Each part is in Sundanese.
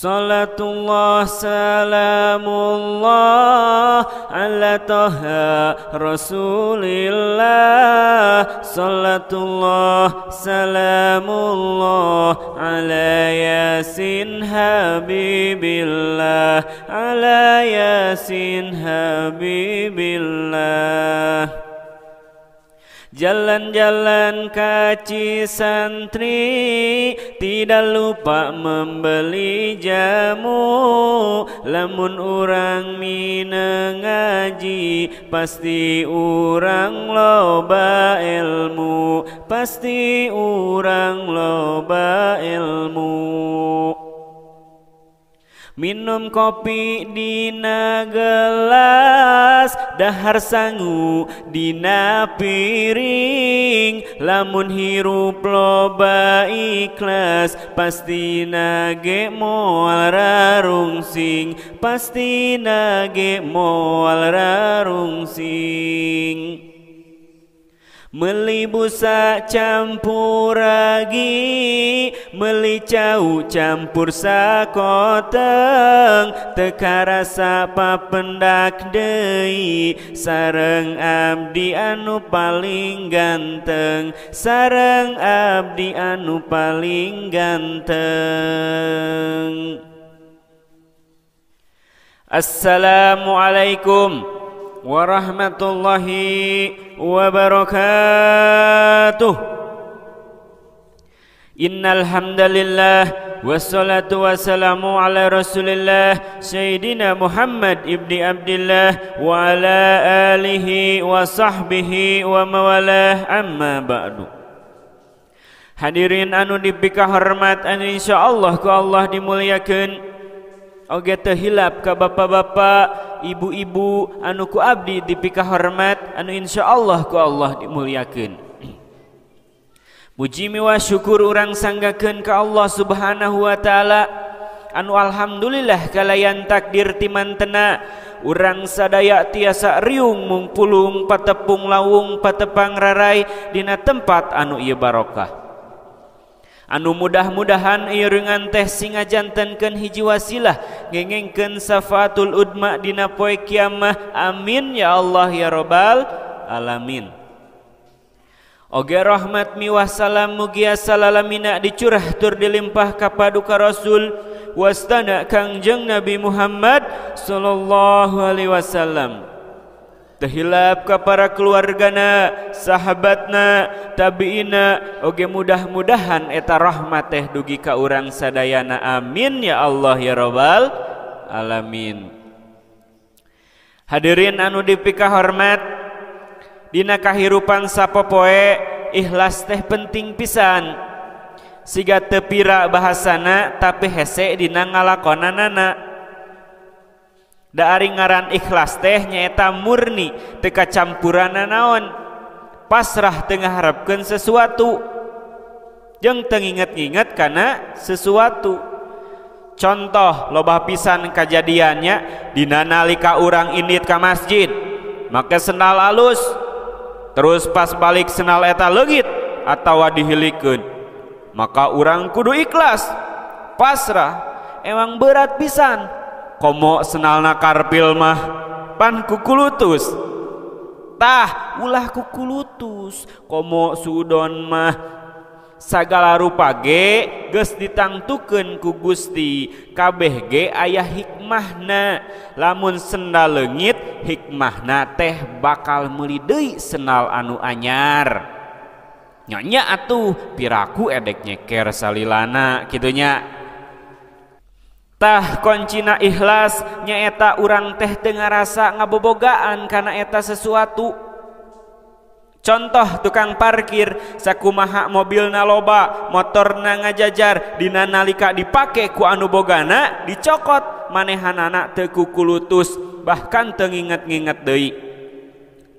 Salatullah salamullah ala Toha Rasulillah. Salatullah salamullah ala Yasin Habibillah, ala Yasin Habibillah. Jalan-jalan kaci santri, tidak lupa membeli jamu. Lamun urang mineng ngaji, pasti urang loba ilmu, pasti urang loba ilmu. Minum kopi dina gelas, dahar sangu dina piring. Lamun hirup loba ikhlas, pasti nage moal rarungsing, pasti nage moal rarungsing. Meli busa campur ragi, meli cau campur sakoteng. Teka rasa papendak deui, sareng abdi anu paling ganteng, sareng abdi anu paling ganteng. Assalamualaikum warahmatullahi wabarakatuh. Innal hamdalillah wassalatu wassalamu ala Rasulillah Sayyidina Muhammad ibni Abdillah wa ala alihi wa sahbihi wa mawalah, amma ba'du. Hadirin anu dipika hormat anu insyaallah ku Allah dimuliakeun. Oge teu hilap ka bapak-bapak, ibu-ibu anu ku abdi dipika hormat anu insyaallah ku Allah dimuliakeun. Puji miwa syukur urang sanggakeun ka Allah Subhanahu wa taala anu alhamdulillah kalayan takdir timantena urang sadaya tiasa riung mungpulung patepung lawung patepang rarai dina tempat anu ieu barokah. Anu mudah-mudahan ieu teh singajantenkeun hiji wasilah ngengengkeun safaatul udma dina poe kiamah. Amin ya Allah ya robbal alamin. Oge rahmat miwah salam mugia salalamina dicurah tur dilimpah ka paduka Rasul wastana Kangjeng Nabi Muhammad sallallahu alaihi wasallam. Terhilap ka para keluargana, sahabatna, tabiina, oge mudah-mudahan eta rahmat teh dugi ka urang sadayana. Amin ya Allah ya robbal alamin. Hadirin anu dipika hormat, dina kahirupan sapopoe ikhlas teh penting pisan. Siga teu pira bahasana tapi hese dina ngalakonanana. Da ari ngaran ikhlas teh nyaeta murni teu kacampurana naon, pasrah teu ngaharepkeun sesuatu jeung teu nginget-nginget kana sesuatu. Contoh loba pisan kajadiannya dina nalika urang indit ka masjid make sendal alus, terus pas balik sendal eta leungit atawa dihilikeun, maka urang kudu ikhlas pasrah. Emang berat pisan komo senalna karpil mah pan kukulutus. Tah ulah kukulutus komo sudon mah sagala rupa ge geus ditangtukeun ku Gusti, kabeh ge aya hikmahna. Lamun sendal leungit hikmahna teh bakal meuli deui sendal anu anyar. Nyonya atuh piraku edek nyeker salilana kitu nya. Tah koncina ikhlas nyaeta urang teh teu ngarasa ngabobogaan kana eta sesuatu. Contoh tukang parkir sakumaha mobilna loba, motorna ngajajar, dina nalika dipake ku anu bogana dicokot, manehanana teu kukulutus bahkan teu nginget-nginget deui.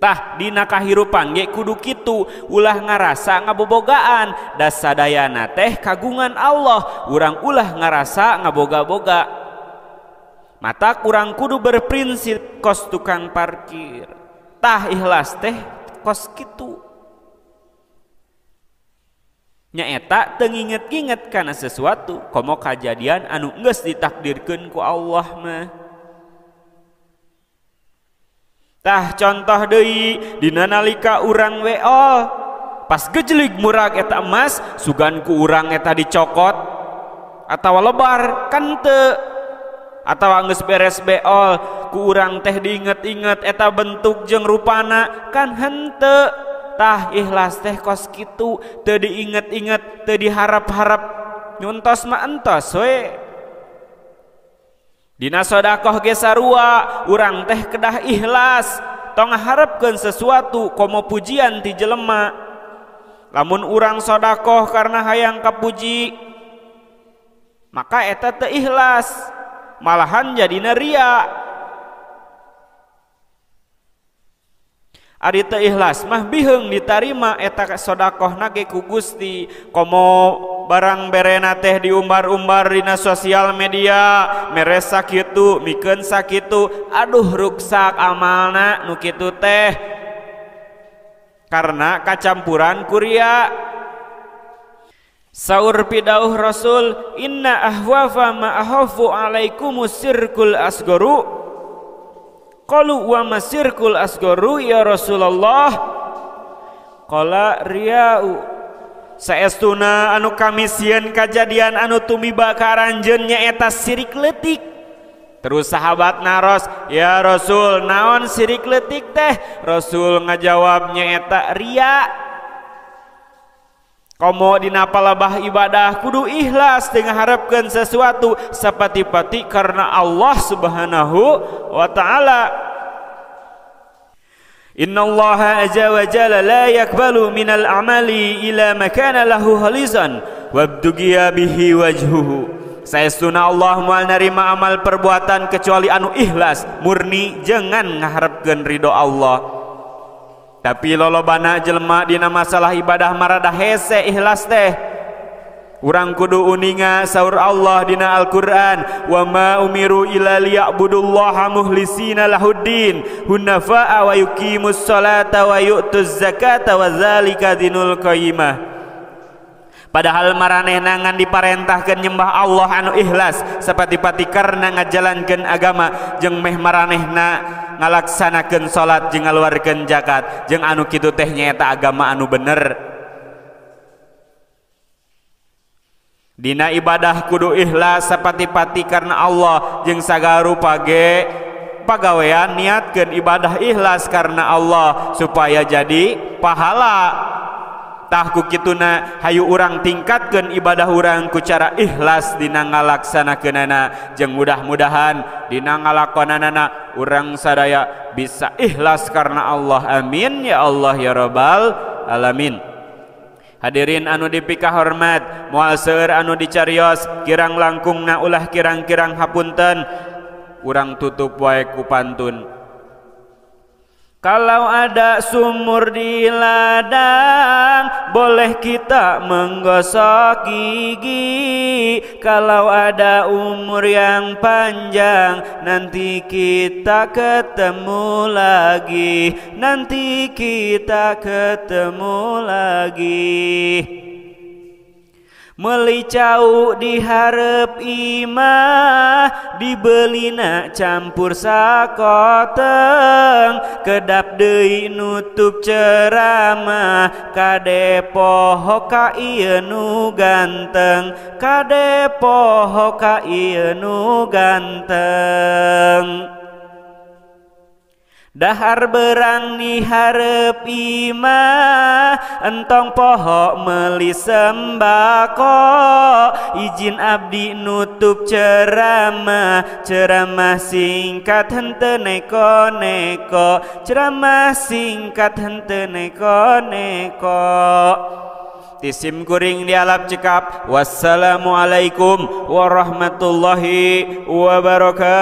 Tah dina kahirupan ge kudu kitu, ulah ngarasa ngabobogaan, da sadayana teh kagungan Allah, urang ulah ngarasa ngaboga-boga. Mata kurang kudu berprinsip kos tukang parkir. Tah ikhlas teh kos kitu. Nyaeta teu nginget-nginget kana sesuatu komo kajadian anu geus ditakdirkeun ku Allah mah. Tah contoh deui dina nalika urang weol pas gejlig murag eta emas sugan ku urang eta dicokot atawa lebar kan teu, atawa geus beres beol ku urang teh diinget-inget eta bentuk jeung rupana kan henteu. Tah ikhlas teh kos kitu teu diinget-inget teu diharap-harap nyuntos mah entos we. Dina sodakoh ge sarua urang teh kedah ikhlas tong ngaharepkeun sesuatu komo pujian ti jelema. Lamun urang sodakoh karena hayang kapuji maka eta teu ikhlas, malahan jadina ria. Ari teu ikhlas mah biheung ditarima eta sodakohna ge ku Gusti. Komo barang berena teh diumbar-umbar dina sosial media mere sakitu mikeun sakitu, aduh ruksak amalna nu kitu teh karena kacampuran kuria. Saur pidauh Rasul, inna ahwafa ma ahafu alaikumus sirkul asgoru. Qalu wa masirkul asgoru ya Rasulullah? Qala riya'u. Saestuna anu kami sieun kajadian anu tumiba ka aranjeun nyaeta sirik leutik. Terus sahabat naros, ya Rasul naon sirik leutik teh? Rasul ngajawab nyaeta riya. Komo dina palebah ibadah kudu ikhlas teu ngaharepkeun sesuatu sapati-pati karena Allah Subhanahu wa ta'ala. Innallaha azza wa jalla la yakbalu minal amali ila makana lahu khalisan wabtugiya bihi wajhuhu. Saestuna Allah moal narima amal perbuatan kecuali anu ikhlas murni jangan ngaharepkeun ridho Allah. Tapi lolobana jelema dina masalah ibadah marada hese ikhlas teh. Urang kudu uninga saur Allah dina Al-Qur'an, wa ma umiru illa liya'budullaha mukhlisina lahuddin hunafa'a wa yuqimus sholata wa yu'tuz zakata wa zalika dinul qayyimah. Padahal maranehna ngan diparentahkeun nyembah Allah anu ikhlas sapati-pati karena ngajalankeun agama jeung meh maranehna ngalaksanakeun salat jeung ngaluarkeun zakat jeung anu kitu teh nyaeta agama anu bener. Dina ibadah kudu ikhlas sapati-pati karena Allah jeung sagarupa ge pagawean niatkeun ibadah ikhlas karena Allah supaya jadi pahala. Tah ku kituna hayu urang tingkatkeun ibadah urang ku cara ikhlas dina ngalaksanakeunana jeung mudah-mudahan dina ngalakonanana urang sadaya bisa ikhlas karena Allah. Amin ya Allah ya rabbal alamin. Hadirin anu dipikahormat, moal seueur anu dicarios, kirang langkungna ulah kirang-kirang hapunten, urang tutup wae ku pantun. Kalau ada sumur di ladang, boleh kita menggosok gigi. Kalau ada umur yang panjang, nanti kita ketemu lagi. Nanti kita ketemu lagi. Meli cau diharep imah, dibelina campur sakoteng, kedap deui nutup ceramah, kade poho ka ieu nu ganteng, kade poho ka ieu nu ganteng. Dahar berang diharep imah, entong poho meli sembako, izin abdi nutup ceramah, ceramah singkat henteu neko-neko, ceramah singkat henteu neko-neko. Tisim kuring dialap cekap. Wassalamualaikum warahmatullahi wabarakatuh.